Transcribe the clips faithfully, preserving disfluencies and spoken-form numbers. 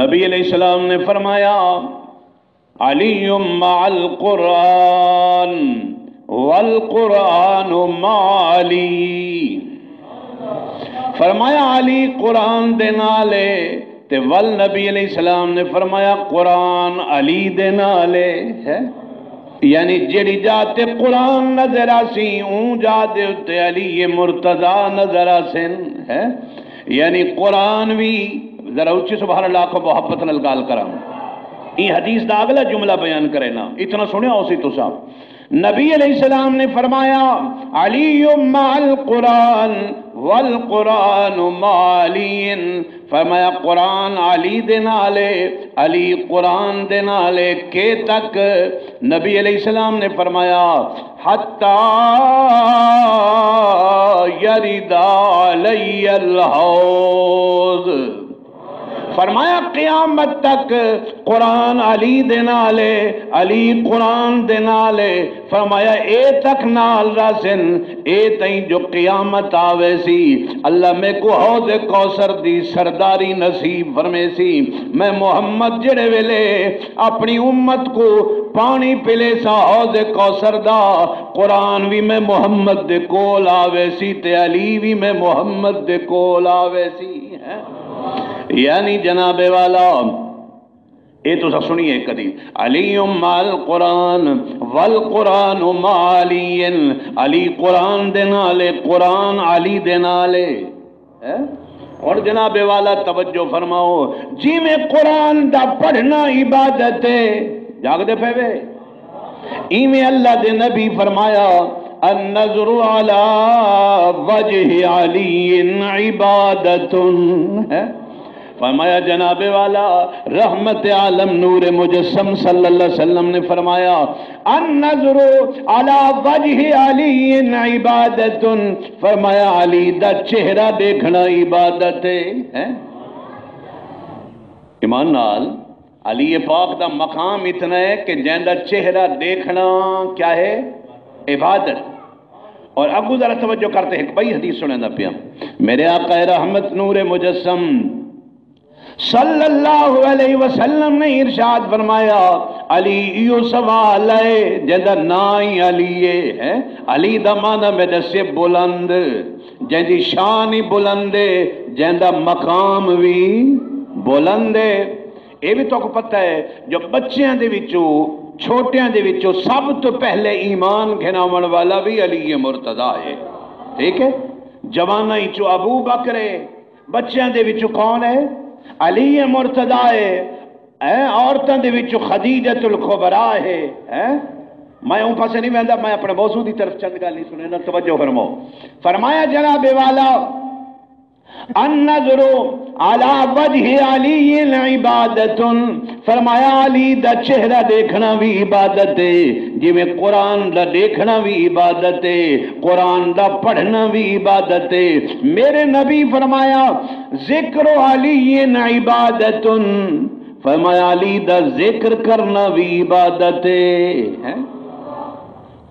نبی علیہ السلام نے فرمایا، علی مع القرآن والقرآن مع علی۔ فرمایا، علی قرآن دے نال ہے، تے ول نبی علیہ السلام نے فرمایا، قرآن علی دے نال ہے۔ یعنی جیڑھی جا تے قرآن نظر آسی، اوں جا دے اتے علی مرتضی نظر آسن۔ ہے یعنی قرآن وی، ذرا اچی سبحان اللہ آکھو، محبت نال ڳالھ کراں۔ ایں حدیث دا اڳلا جملہ بیان کرے نا، اتنا سنیا ہوسی تساں۔ نبی علیہ السلام نے فرمایا، علی مع القرآن والقرآن مع علی۔ فرمایا، قرآن علی دے نال ہے، علی قرآن دے نال ہے۔ کے تک؟ نبی علیہ السلام نے فرمایا، حتی یرد علی الحوض۔ فرمایا، قیامت تک قرآن علی دے نال ہے، علی قرآن دے نال ہے۔ فرمایا، اے تک نال رہسن، اے تئیں جو قیامت آویسی، اللہ میکوں حوض کوثر دی سرداری نصیب فرمیسی۔ میں محمد جڑے ویلے اپنی امت کوں پاݨی پلیساں حوض کوثر دا، قرآن وی میں محمد دے کول آویسی تے علی وی میں محمد دے کول آویسی۔ یعنی جناب والا، اے تساں سنیے کدی، علی مع القرآن والقرآن مع علی، علی قرآن دے نال ہے، قرآن علی دے نال ہے۔ ہیں؟ ہݨ جناب والا توجہ فرماؤ، جیویں قرآن دا پڑھنا عبادت ہے، جاڳدے پئے وے؟ ایویں اللہ دے نبی فرمایا، النظر علی وجہ علی عبادت۔ ہے؟ فرمایا جناب والا، رحمت عالم نور مجسم صلی اللہ علیہ وسلم نے فرمایا، النظر علی وجہ علی عبادت۔ فرمایا، علی دا چہرہ ݙیکھݨا عبادت ہے۔ ہیں؟ ایمان نال، علی پاک دا مقام اتنا ہے کہ جیندا چہرہ ݙیکھݨا کیا ہے؟ عبادت۔ اور اڳوں ذرا توجہ کرتے، ہک ٻئی حدیث سݨیندا پیاں۔ میرے آقا رحمت نور مجسم صلی اللہ علیہ وسلم نے ارشاد فرمایا، علی ایہو سوال ہے جیندا ناں ہی علی ہے، ہیں؟ علی دا معنی میں ݙسے بلند، جیندی شان ہی بلند ہے، جیندا مقام وی بلند ہے۔ اے وی تہاکوں پتہ ہے جو بچیاں دے وچوں، چھوٹیاں دے وچوں سب توں پہلے ایمان گھن آوݨ والا وی علی مرتضی ہے۔ ٹھیک ہے؟ جواناں وچوں ابو بکر ہے، بچیاں دے وچوں کون ہے؟ علی مرتضی ہے۔ اے عورتاں دے وچوں خدیجۃ الکبریٰ ہے۔ ہیں؟ میں اوں پاسے نہیں ویندا، میں اپݨے موضوع دی طرف چند ڳالھیں سݨینداں، توجہ فرماؤ۔ فرمایا جناب والا، النظر علی وجہ علی عبادت۔ فرمایا، علی دا چہرہ ݙیکھݨا وی عبادت ہے، جیویں قرآن دا ݙیکھݨا وی عبادت ہے، قرآن دا پڑھݨا وی عبادت ہے۔ میرے نبی فرمایا، ذکر علی عبادت۔ فرمایا، علی دا ذکر کرݨا وی عبادت ہے۔ ہیں؟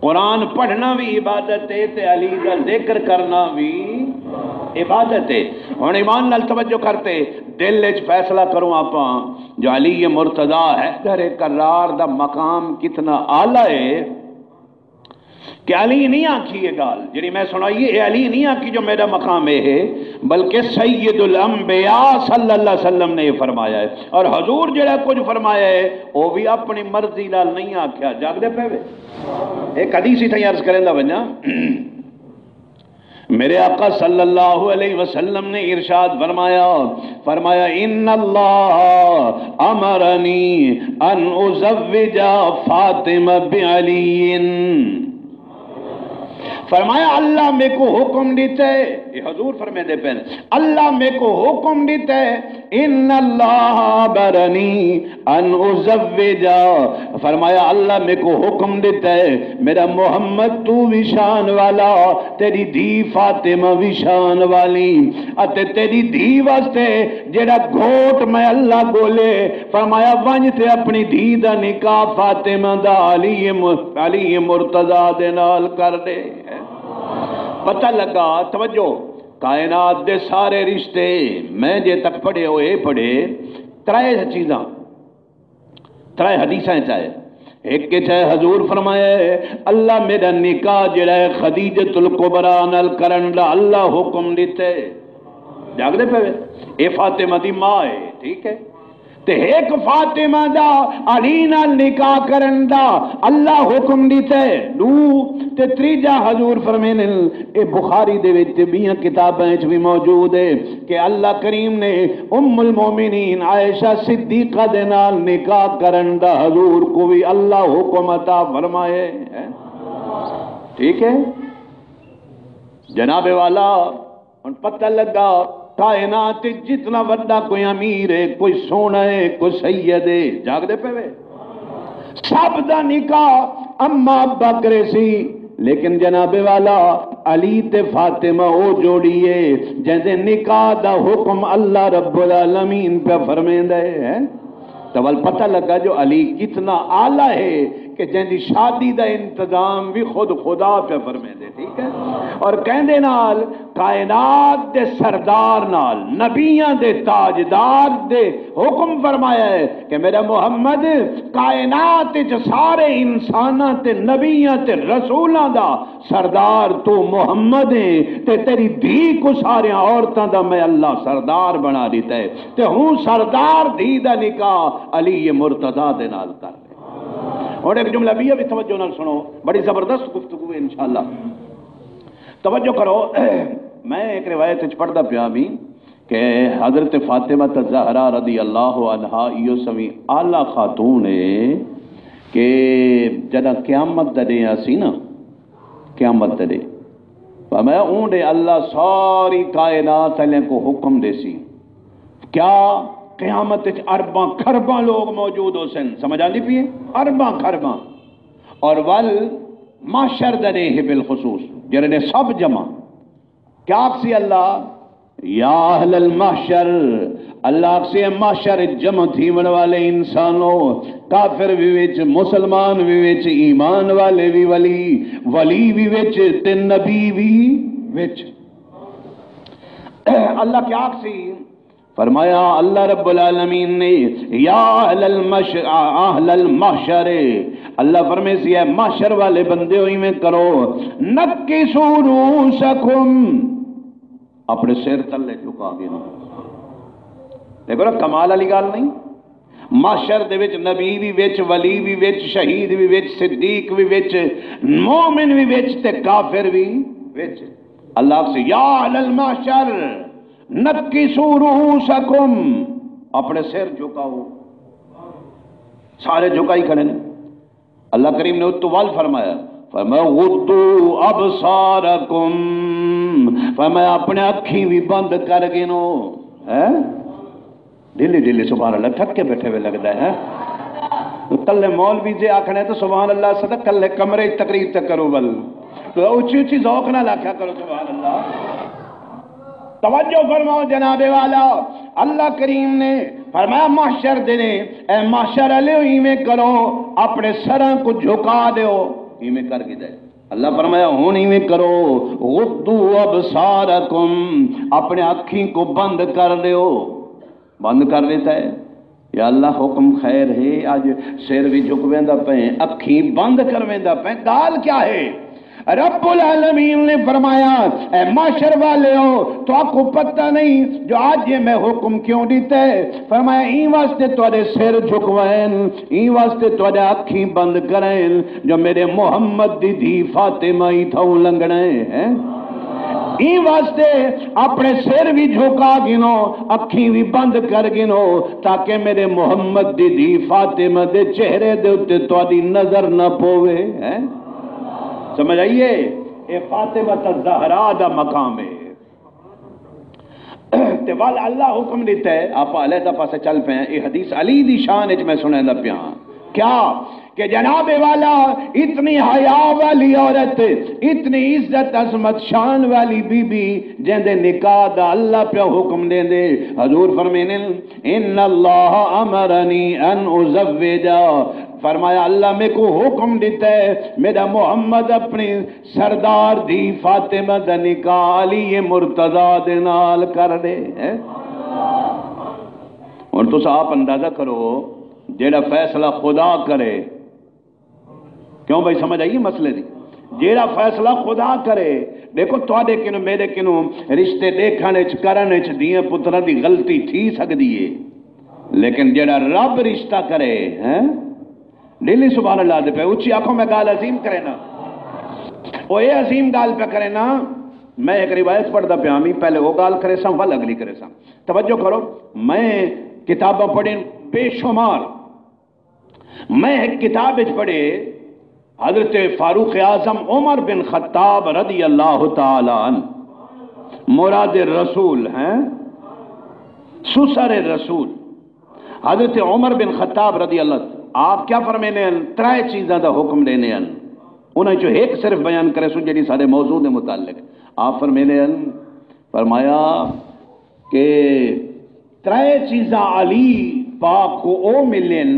قرآن پڑھݨا وی عبادت ہے تے علی دا ذکر کرݨا وی عبادت ہے۔ ہݨ ایمان نال توجہ کرتے، دل وچ فیصلہ کروں آپاں جو علی مرتضی حیدر کرار دا مقام کتنا اعلیٰ ہے۔ کہ علی نہیں آکھی یہ ڳالھ جڑی میں سݨائی ہے، اے علی نہیں آکھی جو میݙا مقام اے ہے، بلکہ سید الانبیاء صلی اللہ علیہ وسلم نے یہ فرمایا ہے۔ اور حضور جڑا کچھ فرمایا ہے، وہ بھی اپنی مرضی نال نہیں آکھیا۔ جاڳدے پئے وے؟ ایک حدیث اتھائیں عرض کریندا ونجاں۔ میرے آقا صلی اللہ علیہ وسلم نے ارشاد فرمایا، فرمایا، ان اللہ امرنی ان ازوج فاطمہ بعلی۔ فرمایا، اللہ میکوں حکم ݙتے، یہ حضور فرمیندے پئن، اللہ میکوں حکم ݙتے، ان اللہ امرنی ان ازوج۔ فرمایا، اللہ میکوں حکم ݙتے، میرا محمد، تو وی شان والا، تیری دھی فاطمہ وی شان والی، اتے تیری دھی واسطے جیڑا گھوٹ میں اللہ ڳولے، فرمایا، ونڄ تے اپݨی دھی دا نکاح فاطمہ دا علی م-، علی مرتضی دے نال کر ݙے۔ پتہ لڳا، توجہ، کائنات دے سارے رشتے میں جے تک پڑھے ہوئے پڑھے، ترائے چیزاں، ترائے حدیثاں چ آئے۔ ایک کے چاہے حضور فرمایا ہے، اللہ میرا نکاح جڑا ہے خدیجۃ الکبریٰ نال کرن دا اللہ حکم دیتے۔ جاگ دے پے؟ اے فاطمہ دی ماں ہے، ٹھیک ہے؟ تے ایک فاطمہ دا علی نال نکاح کرن دا اللہ حکم دیتے۔ دو، تے تریجا حضور فرمیندن، اے بخاری دے وچ تے ٻیاں کتاباں وچ بھی موجود ہے کہ اللہ کریم نے ام المومنین عائشہ صدیقہ دے نال نکاح کرن دا حضور کو بھی اللہ حکم عطا فرمائے ہے۔ ٹھیک ہے؟ جناب والا، ہن پتہ لگا، کائنات وچ جتنا وڈا کوئی امیر ہے، کوئی سونا ہے، کوئی سید ہے، جاگ دے پے وے؟ سب دا نکاح اماں ابا کرے سی، لیکن جناب والا، علی تے فاطمہ او جوڑی ہے جیندے نکاح دا حکم اللہ رب العالمین پیا فرمیندا ہے۔ تو ول پتہ لگا جو علی کتنا اعلیٰ ہے کہ جیندی شادی دا انتظام بھی خود خدا پیا فرمیندے، ٹھیک ہے؟ اور کہندے نال کائنات دے سردار نال، نبیاں دے تاجدار دے حکم فرمایا ہے کہ میرا محمد، کائنات وچ سارے انساناں تے نبیاں تے رسولاں دا سردار تو محمد ہے، تے تیری دھی کو سارے عورتاں دا میں اللہ سردار بنا دیتا ہے۔ تے ہوں سردار دھی دا نکاح علی مرتضی دے نال کر لے۔ ہن ایک جملہ بھی ابھی توجہ نال سنو، بڑی زبردست گفتگو ہے انشاءاللہ۔ توجہ کرو، میں ایک روایت وچ پڑھدا پیا بھی کہ حضرت فاطمہ الزہرا رضی اللہ عنہا ایہو سویں اعلیٰ خاتون ہے کہ جداں قیامت دا ݙینہہ آسی نا، قیامت دا ݙینہہ، فرمایا اوں ݙے اللہ ساری کائنات والے کو حکم دے سی۔ کیا؟ قیامت وچ ارباں کھرباں لوگ موجود ہو سن، سمجھ آندی پئی ہے؟ ارباں کھرباں۔ اور ول محشر دا ݙینہہ ہے بالخصوص، جیڑھے نے سب جمع۔ کیا آکھسی اللہ؟ یا اہل المحشر، اللہ آکھسی، اے محشر وچ جمع تھیوݨ والے انسانو، کافر بھی وچ، مسلمان بھی وچ، ایمان والے بھی، ولی، ولی بھی وچ تے نبی بھی وچ۔ اللہ کیا آکھسی؟ فرمایا اللہ رب العالمین نے، یا اہل المش-، اہل المحشر، اللہ فرمیسی، اے محشر والے بندے ہو، ایویں کرو، نکسوا رؤوسکم، اپنے سر تلے جھکا گھنو۔ دیکھو نا، کمال والی گل نہیں؟ محشر دے وچ نبی بھی وچ، ولی بھی وچ، شہید بھی وچ، صدیق بھی وچ، مومن بھی وچ تے کافر بھی وچ۔ اللہ آکھسی، یا اہل المحشر، نکسوا رؤوسکم، اپنے سر جھکاؤ۔ سارے جھکائی کھڑے نے۔ اللہ کریم نے اتوں ول فرمایا، فرمایا، غضوا ابصارکم، فرمایا، اپنے اکھیں بھی بند کر گھنو۔ ہیں؟ ڈھلی ڈھلی سبحان اللہ، تھک کے بیٹھے ہوئے لگدا ہے۔ کلے مولوی جے آکھنے تو سبحان اللہ، صدق، کلے کمرے وچ تقریر تے کرو ول۔ تو اچھی اچھی ذوق نال آکھیا کرو سبحان اللہ۔ توجہ فرماؤ جناب والا، اللہ کریم نے فرمایا محشر دے نے، اے محشر والے ایویں کرو، اپنے سراں کو جھکا دیو، ایویں کر کے دے۔ اللہ فرمایا ہن ایویں کرو، غضوا ابصارکم، اپنے اکھیں کو بند کر دیو۔ بند کر دیتا ہے۔ یا اللہ، حکم خیر ہے، اج سر بھی جھک ویندا پئے، اکھیں بند کر ویندا پئے، گال کیا ہے؟ رب العالمین نے فرمایا، اے معاشر والے ہو، تو آپ کو پتہ نہیں جو آج یہ میں حکم کیوں دیتا ہے؟ فرمایا، این واسطے تہاڈے سر جھکوائن، این واسطے تہاڈے اکھیں بند کرائن، جو میرے محمد دی دھی فاطمہ ہی تھاؤں لنگنا ہے، ہیں؟ ایں واسطے اپنے سر بھی جھکا گھنو، اکھیں بھی بند کر گھنو، تاکہ میرے محمد دی دھی فاطمہ دے چہرے دے اُتے تہاڈی نظر نہ پوے، ہیں؟ سمجھ آئیے؟ اے فاطمہ الزہرا دا مقام ہے۔ تے ول اللہ حکم ݙتا ہے، آپاں علیحدہ پاسے چل پئے ہیں۔ اے حدیث علی دی شان اچ میں سݨیندا پیا ہاں۔ کیا کہ جناب والا، اتنی حیا والی عورت، اتنی عزت عظمت شان والی بی بی، جیندے نکاح دا اللہ پیا حکم ݙیندے۔ حضور فرمیندن، ان اللہ امرنی ان ازوجا، فرمایا اللہ میکوں حکم ݙتا ہے میݙا محمد اپݨی سردار دھی فاطمہ دا نکاح علی مرتضی دے نال کر ݙے۔ ہیں؟ ہن تساں آپ اندازہ کرو، جیڑا فیصلہ خدا کرے، کیوں بھائی، سمجھ آئی ہے مسئلے دی؟ جیڑا فیصلہ خدا کرے، دیکھو، تہاݙے کنوں، میݙے کنوں رشتے ݙیکھݨ اچ، کرݨ اچ دھیاں پتراں دی غلطی تھی سڳدی ہے، لیکن جیڑا رب رشتہ کرے، ہیں، ڈیلی سبحان اللہ دے پئے، اچھی آکھو، میں ڳالھ عظیم کرے نا۔ او اے عظیم ڳالھ پیا کرے نا۔ میں ہک روایت پڑھدا پیا ہاں، پہلے او ڳالھ کرے ساں، ول اڳلی کرے ساں۔ توجہ کرو، میں کتاباں پڑھیں بے شمار۔ میں ہک کتاب وچ پڑھے، حضرت فاروق اعظم عمر بن خطاب رضی اللہ تعالی عنہ، مراد رسول ہیں، سسر رسول، حضرت عمر بن خطاب رضی اللہ، آپ کیا فرمیندے ہیں؟ ترائے چیزاں دا حکم ݙیندے ہیں، انہاں چوں ہک صرف بیان کرے سوں، جڑی سارے موضوع دے متعلق۔ آپ فرمیندے ہیں، فرمایا کہ ترائے چیزاں علی پاک کو او ملن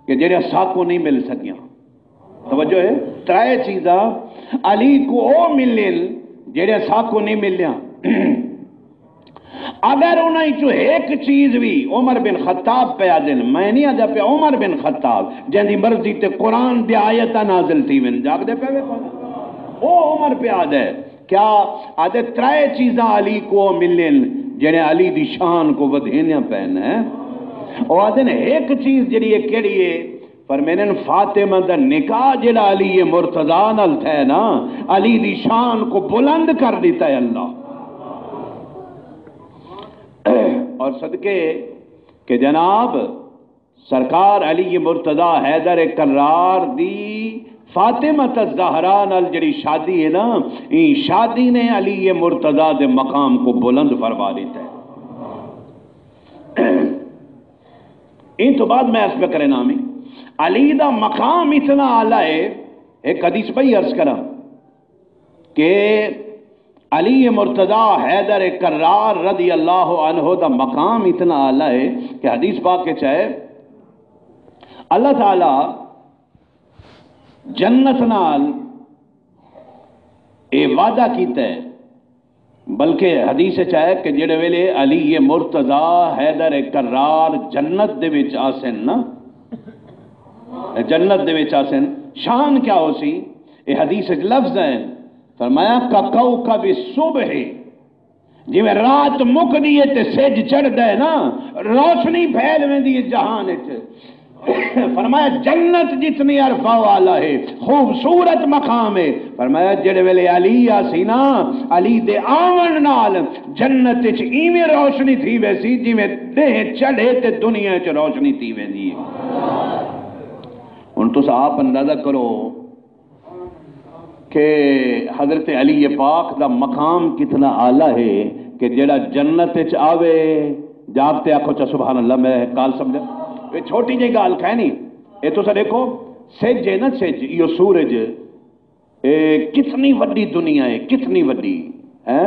کہ جڑیاں ساکوں نہیں مل سکیاں۔ توجہ ہے، ترائے چیزاں علی کو او ملن جڑیاں ساکوں نہیں ملیاں۔ اگر انہاں چوں ہک چیز وی، عمر بن خطاب پیا دن، میں نہیں آدھا پیا، عمر بن خطاب، جن دی مرضی تے قرآن دی آیتاں نازل تھی ون، جاگ دے پے وے کون؟ او عمر پیا دے، کیا آدھے ترائے چیزاں علی کو ملن، جڑے علی دی شان کو ودھیندیاں پین ہیں؟ او آدھے نے ہک چیز جڑی ہے، کیڑی ہے؟ فرمیندن، فاطمہ دا نکاح جڑا علی مرتضی نال تھے نا، علی دی شان کو بلند کر دیتا ہے اللہ۔ اور صدقے کہ جناب سرکار علی مرتضی حیدر کرار دی فاطمہ الزہرا نال جڑی شادی ہے نا، این شادی نے علی مرتضی دے مقام کو بلند فرما دیتا ہے۔ ان تو بعد میں عرض پہ کرے نامی، علی دا مقام اتنا اعلیٰ ہے، ایک حدیث بھائی عرض کرا کہ علی مرتضی حیدر کرار رضی اللہ عنہ دا مقام اتنا اعلیٰ ہے کہ حدیث پاک کے چاہے اللہ تعالی جنت نال اے وعدہ کیتا ہے، بلکہ حدیث اچ آیا کہ جڑے ویلے علی مرتضی حیدر کرار جنت دے وچ آسن نا، جنت دے وچ آسن، شان کیا ہو سی؟ اے حدیث اچ لفظ ہیں، فرمایا، "ککوکب الصبح"، جویں رات مکدی ہے تے سج چڑھدا ہے نا، روشنی پھیل ویندی ہے جہان اچ۔ فرمایا، جنت جتنی عرفہ والا ہے، خوبصورت مقام ہے۔ فرمایا، جڑے ویلے علی آسی نا، علی دے آون نال جنت اچ ایویں روشنی تھی ویسی جویں ڈیہہ چڑھے تے دنیا اچ روشنی تھی ویندی ہے۔ ہن تساں آپ اندازہ کرو، کہ حضرت علی پاک دا مقام کتنا اعلیٰ ہے کہ جڑا جنت اچ آوے، جاگ تے آکھو چا سبحان اللہ، میں ڳالھ سمجھا۔ اے چھوٹی جئی ڳالھ کائے نہیں۔ اے تساں ݙیکھو، سج ہے نا، سج، ایہو سورج، اے کتنی وݙی دنیا ہے، کتنی وݙی ہے،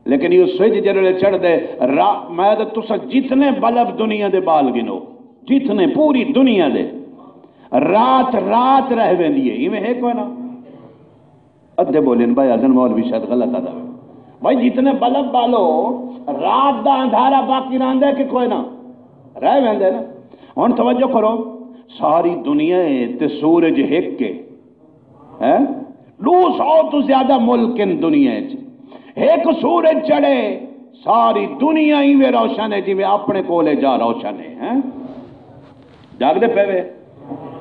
لیکن ایہو سج جڑے چڑھدے، را-، میں تے تساں جتنے بلب دنیا دے ٻال گنو، جتنے پوری دنیا دے، رات رات رہ ویندی ہے، ایویں ہے کوئی نہ؟ ادھے بولن بھائی، آدھن مولوی شاید غلط آدھا ہوئے۔ بھائی، جتنے بلب بالو، رات دا اندھارا باقی رہندا ہے کہ کوئی نہ؟ رہ ویندے نا۔ ہن توجہ کرو، ساری دنیا ہے تے سورج ہک ہے، ہیں؟ دو سو تو زیادہ ملک ہیں دنیا اچ، ہک سورج چڑھے، ساری دنیا ایویں روشن ہے جویں اپنے کولے جا روشن ہے، ہیں؟ جاگدے پے وے؟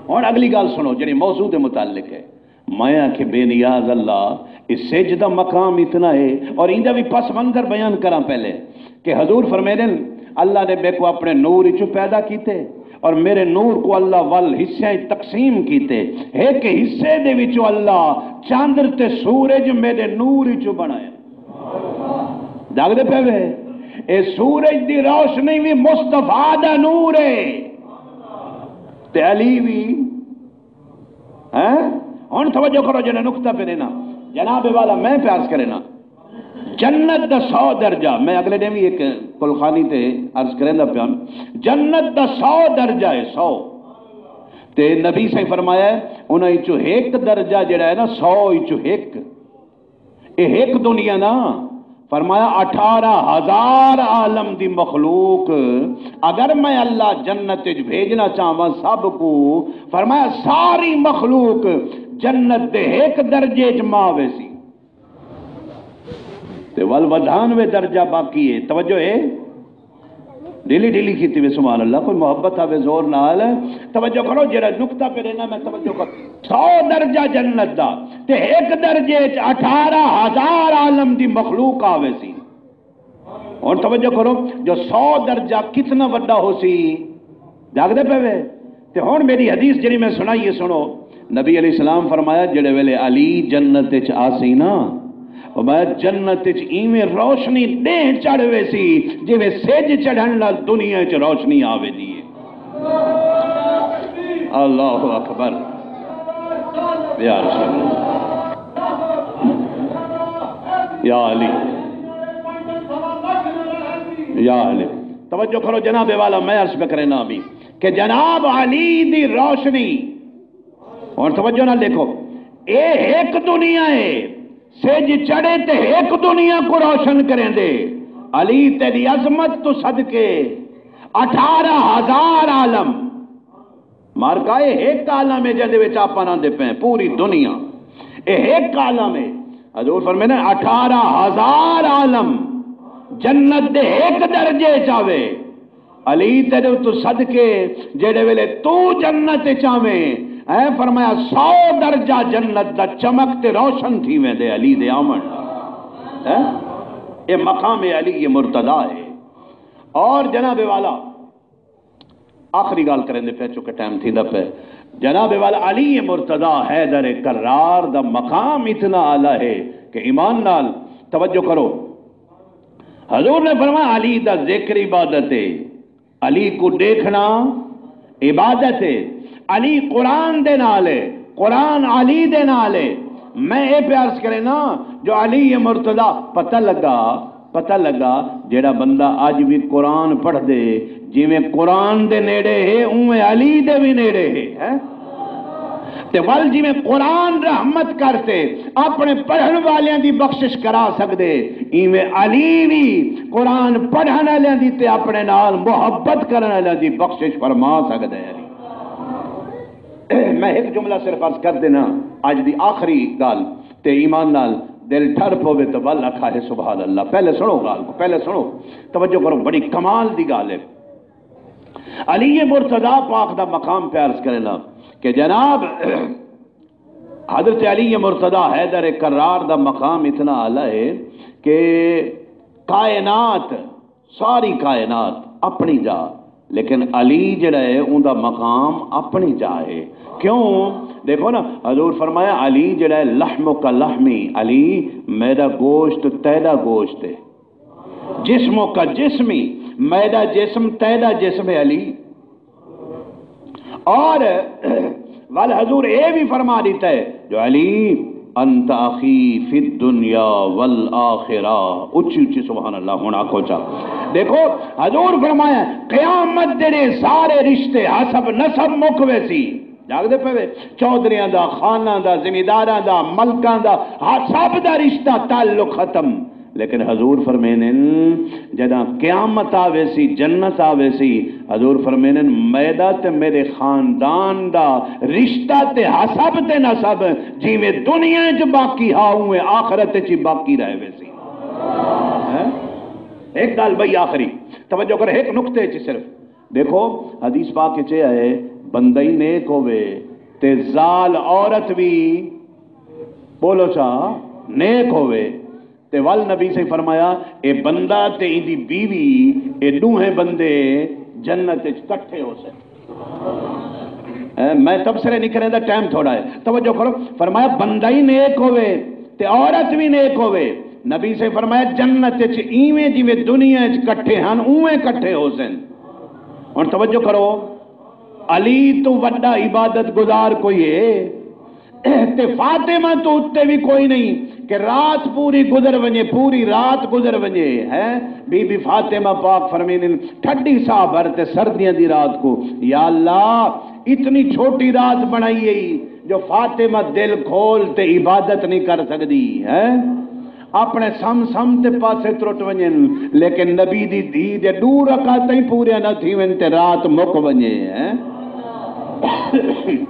ہن اگلی گل سنو جڑی موضوع دے متعلق ہے۔ میں آکھے، بے نیاز اللہ، اس سج دا مقام اتنا ہے، اور ایندا بھی پس منظر بیان کراں پہلے کہ حضور فرمیندن، اللہ نے میکوں اپنے نور اچوں پیدا کیتے اور میرے نور کو اللہ ول حصیاں اچ تقسیم کیتے، ہک حصے دے وچوں اللہ چندر تے سورج میرے نور اچوں بنائے۔ جاگدے پے وے؟ اے سورج دی روشنی بھی مصطفیٰ دا نور ہے تے علی بھی، ہیں؟ ہن توجہ کرو، جڑا نقطہ پہ ݙینا، جناب والا میں پیا عرض کرے نا، جنت دا سو درجہ، میں اگلے ݙینہہ وی ہک کلخانی تے عرض کریندا پیاں، جنت دا سو درجہ ہے، سو۔ تے نبی سائیں فرمایا ہے، انہاں وچوں ہک درجہ جڑا ہے نا، سو وچوں ہک، اے ہک دنیا نا، فرمایا، اٹھارہ ہزار عالم دی مخلوق، اگر میں اللہ جنت وچ بھیجنا چاہواں سب کو، فرمایا، ساری مخلوق جنت دے ہک درجے وچ ما ویسی۔ تے ول ودھانوے درجہ باقی ہے۔ توجہ ہے؟ ڈھیلی ڈھیلی کیتی وے، سبحان اللہ، کوئی محبت آوے زور نال۔ توجہ کرو، جڑا نقطہ پہ رہنا میں، توجہ کرو۔ سو درجہ جنت دا، تے ایک درجے چ اٹھارہ ہزار عالم دی مخلوق آوے سی۔ ہن توجہ کرو، جو سو درجہ کتنا وڈا ہو سی، جاگدے پے وے؟ تے ہن میری حدیث جڑی میں سنائی ہے، سنو۔ نبی علیہ السلام فرمایا، جڑے ویلے علی جنت وچ آسی نا، فرمایا، جنت وچ ایویں روشنی ڈینہہ چڑھ ویسی، جویں سج چڑھن نال دنیا وچ روشنی آ ویندی ہے۔ اللہ اکبر۔ یا رسول اللہ۔ یا علی۔ یا علی۔ توجہ کرو جناب والا، میں عرض پہ کرنا بھی کہ جناب علی دی روشنی، اور توجہ نہ دیکھو، اے ایک دنیا ہے، سج چڑھے تے ایک دنیا کو روشن کریں دے۔ علی تیری عظمت تو صدقے اٹھارہ ہزار عالم، مارکا اے ایک عالم ہے جیندے وچ آپاں رہندے پئے ہیں، پوری دنیا اے ایک عالم ہے۔ حضور فرمیندے، اٹھارہ ہزار عالم جنت دے ایک درجے چ آوے۔ علی تیرے تو صدقے، جیڑے ویلے تو جنت وچ آویں، اے فرمایا، سو درجہ جنت دا چمک تے روشن تھی ویندے علی دے آوݨ۔ ہیں؟ اے مقام علی مرتضی ہے۔ اور جناب والا، آخری ڳالھ کریندے پئے، چونکہ ٹائم تھیندا پئے۔ جناب والا، علی مرتضی حیدر کرار دا مقام اتنا اعلیٰ ہے کہ ایمان نال توجہ کرو۔ حضور نے فرمایا، علی دا ذکر عبادت ہے، علی کو دیکھنا عبادت ہے، علی قرآن دے نال ہے، قرآن علی دے نال ہے۔ میں اے پہ عرض کرے نا، جو علی مرتضی، پتہ لگا، پتہ لگا، جیڑا بندہ اج بھی قرآن پڑھ دے، جویں قرآن دے نیڑے ہے، اوویں علی دے بھی نیڑے ہے، ہیں؟ تے ول جویں قرآن رحمت کر تے اپنے پڑھن والیاں دی بخشش کرا سکدے، ایویں علی وی قرآن پڑھن والیاں دی تے اپنے نال محبت کرن والیاں دی بخشش فرما سکدا ہے۔ علی، میں ایک جملہ صرف عرض کر دینا، اج دی آخری گال، تے ایمان نال دل ٹھر پوے تے ول آکھا ہے سبحان اللہ۔ پہلے سنو گال کو، پہلے سنو، توجہ کرو، بڑی کمال دی گال ہے۔ علی مرتضی پاک دا مقام پہ عرض کرنا کہ جناب، حضرت علی مرتضی حیدر کرار دا مقام اتنا اعلیٰ ہے کہ کائنات، ساری کائنات اپنی جا، لیکن علی جڑا ہے، اوندا مقام اپنی جا ہے۔ کیوں؟ دیکھو نا، حضور فرمایا، علی جڑا ہے، لحمک لحمی، علی میرا گوشت تیرا گوشت ہے، جسمک جسمی، میرا جسم تیرا جسم ہے علی۔ اور ول حضور اے بھی فرما دیتا ہے جو علی انت اخی فی الدنیا والآخرہ، اچھی اچھی سبحان اللہ ہن آکھو چا۔ دیکھو حضور فرمایا، قیامت دے سارے رشتے حسب نسب مک ویسی۔ جاگدے پے وے؟ چودھریاں دا، خاناں دا، زمینداراں دا، ملکاں دا، ہر سب دا رشتہ تعلق ختم۔ لیکن حضور فرمیندن، جداں قیامت آویسی، جنت آویسی، حضور فرمیندن، میݙا تے میݙے خاندان دا رشتہ تے حسب تے نسب جیویں دنیا اچ باقی ہا، اونویں آخرت اچ وی باقی رہ ویسی۔ ہیں؟ ہک ڳالھ ٻئی آخری، توجہ کر، ہک نقطے اچ صرف۔ ݙیکھو، حدیث پاک اچ اے آئے، بندہ ہی نیک ہووے تے زال عورت وی، ٻولو چا، نیک ہووے، تے ول نبی صلی فرمایا، اے بندہ تے ایندی بیوی، اے ݙوہیں بندے جنت اچ کٹھے ہوسن۔ اے، میں تبصرے نہیں کریندا، ٹائم تھوڑا ہے، توجہ کرو۔ فرمایا، بندہ ہی نیک ہووے تے عورت وی نیک ہووے، نبی صلی فرمایا، جنت اچ ایویں جیویں دنیا اچ کٹھے ہن، اونویں کٹھے ہوسن۔ ہݨ توجہ کرو، علی توں وݙا عبادت گزار کوئی ہے؟ تے فاطمہ توں اتے وی کوئی نہیں کہ رات پوری گزر ونڄے، پوری رات گزر ونڄے، ہیں؟ بی بی فاطمہ پاک فرمیندن، ٹھڈی ساہ بھر تے سردیاں دی رات کو، یا اللہ، اتنی چھوٹی رات بݨائی ہے جو فاطمہ دل کھول تے عبادت نہیں کر سڳدی، ہیں؟ اپݨے سم سم تے پاسے ترٹ ونڄن، لیکن نبی دی دھی دے ݙو رکعتاں ہی پوریاں نہ تھیون تے رات مک ونڄے۔ ہیں؟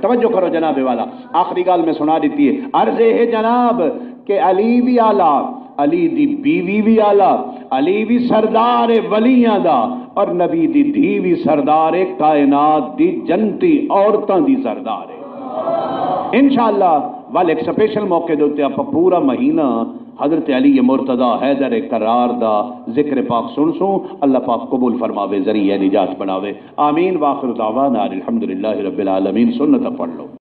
توجہ کرو جناب والا، آخری ڳالھ میں سݨا ݙتی ہے۔ عرض اے ہے جناب کہ علی وی اعلیٰ، علی دی بیوی وی اعلیٰ، علی وی سردار ہے ولیاں دا، اور نبی دی دھی وی سردار ہے کائنات دی جنتی عورتاں دی سردار ہے۔ انشاءاللہ ول ایک سپیشل موقع دے اتے آپاں پورا مہینہ حضرت علی مرتضی حیدر کرار دا ذکر پاک سݨسوں۔ اللہ پاک قبول فرماوے، ذریعہ نجات بݨاوے۔ آمین۔ وآخر دعوانا ان الحمدللہ رب العالمین۔ سنت پڑھ لو۔